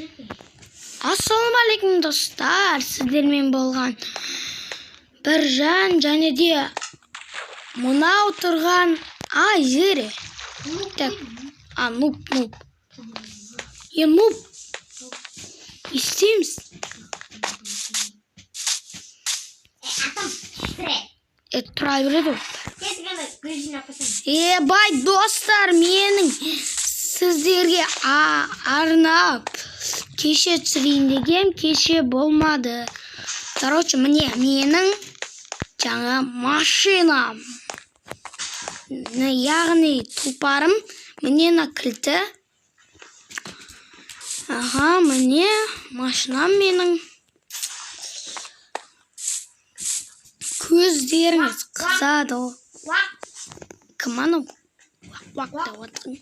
Ассалаумағалейкум, достар! Сіздермен болған Біржан және де мынау тұрған Айзере. Так, а, нуб, нуб. Е, нуб. Не істейміз? Е, тұра береді ғой. Е, бай, достар, менің сіздерге арнап кеше түсірейін дегем, кеше болмады. Короче, міне менің жаңа машинам. Яғни тұлпарым, міне мына кілті. Аха, міне машинам менің. Көздеріңіз қызады ғой. Кім анау? Уақ уақ деп отырған.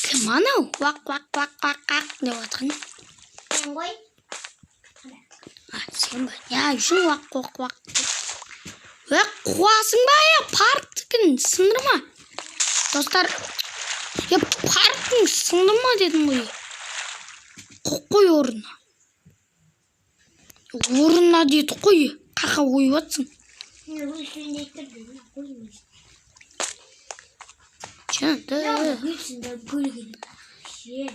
Кім анау? Уақ уақ уақ уақ уақ деп отырған. Мен ғой. А, сен ба? Не үшін уақ уақ уақ деп? Уақ, қуасың ба, е, парктікін сындырма. Достар, е, парктің сындырма дедім ғой. Қойып қой орнына. Орнына дедік қой. Қақа қойып жатсың. Мен гүл сындырып қоймайсың. Жынды. Гүл сындырып гүл керек. Ше.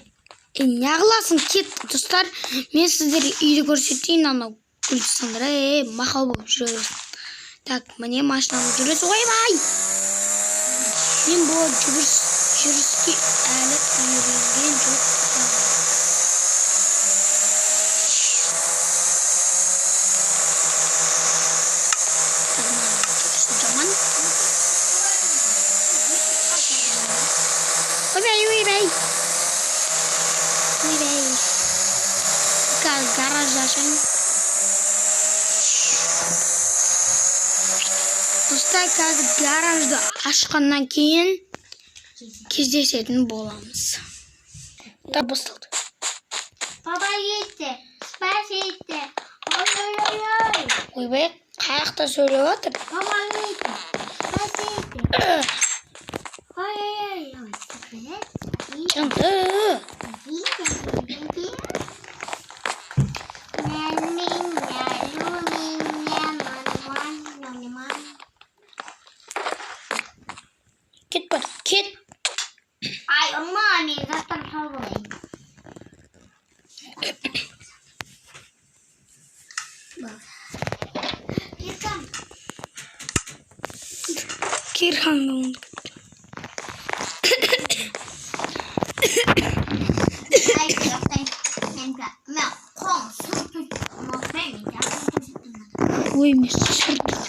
Е, не қыласың, кет, достар. Мен сіздерге үйді көрсетейін, анау гүл сындырып, е, мақау болып жүре берсін. Так, міне машинам жүресі. Ойбай! Мен бұл жүріске әлі үйренген жоқпын. Так, мына жүрісі жаман. Ойбай, ойбай. Ойбай. Қазір гаражды ашайын. Достар, қазір гаражды ашқаннан кейін кездесетін боламыз. Да, басталды. Помогите, спасите. Ой-ой-ой-ой. Ойбай, қаяқта сөйлеп жатыр? Помогите, спасите. Ой-ой-ой. Жынды. Кет бар, кет. Ай, ұрма, мен заттар салып алайын. Киркам. Кирханның. Ай, жақтайын. Мен қолым сүртіп, мен Ой, мен сүрдім.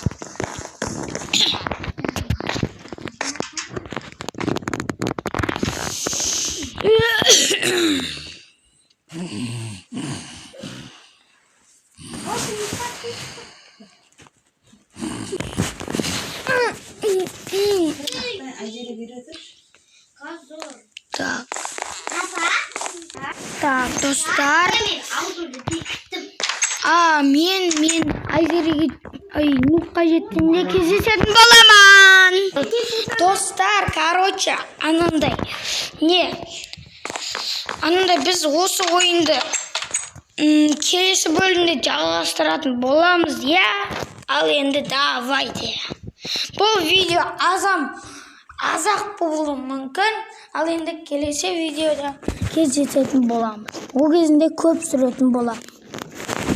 Айзере бере тұршы. Так, так, достар. А, мен Айзереге, ай, Нубқа жеткенде кездесетін боламын. Достар, короче, анандай, не, анандай біз осы ойынды келесі бөлімде жалғастыратын боламыз, иә? Ал енді давайте. Бұл видео азақ болуы мүмкін. Ал енді келесі видеода кездесетін боламыз. Ол кезінде көп сүретін боламын.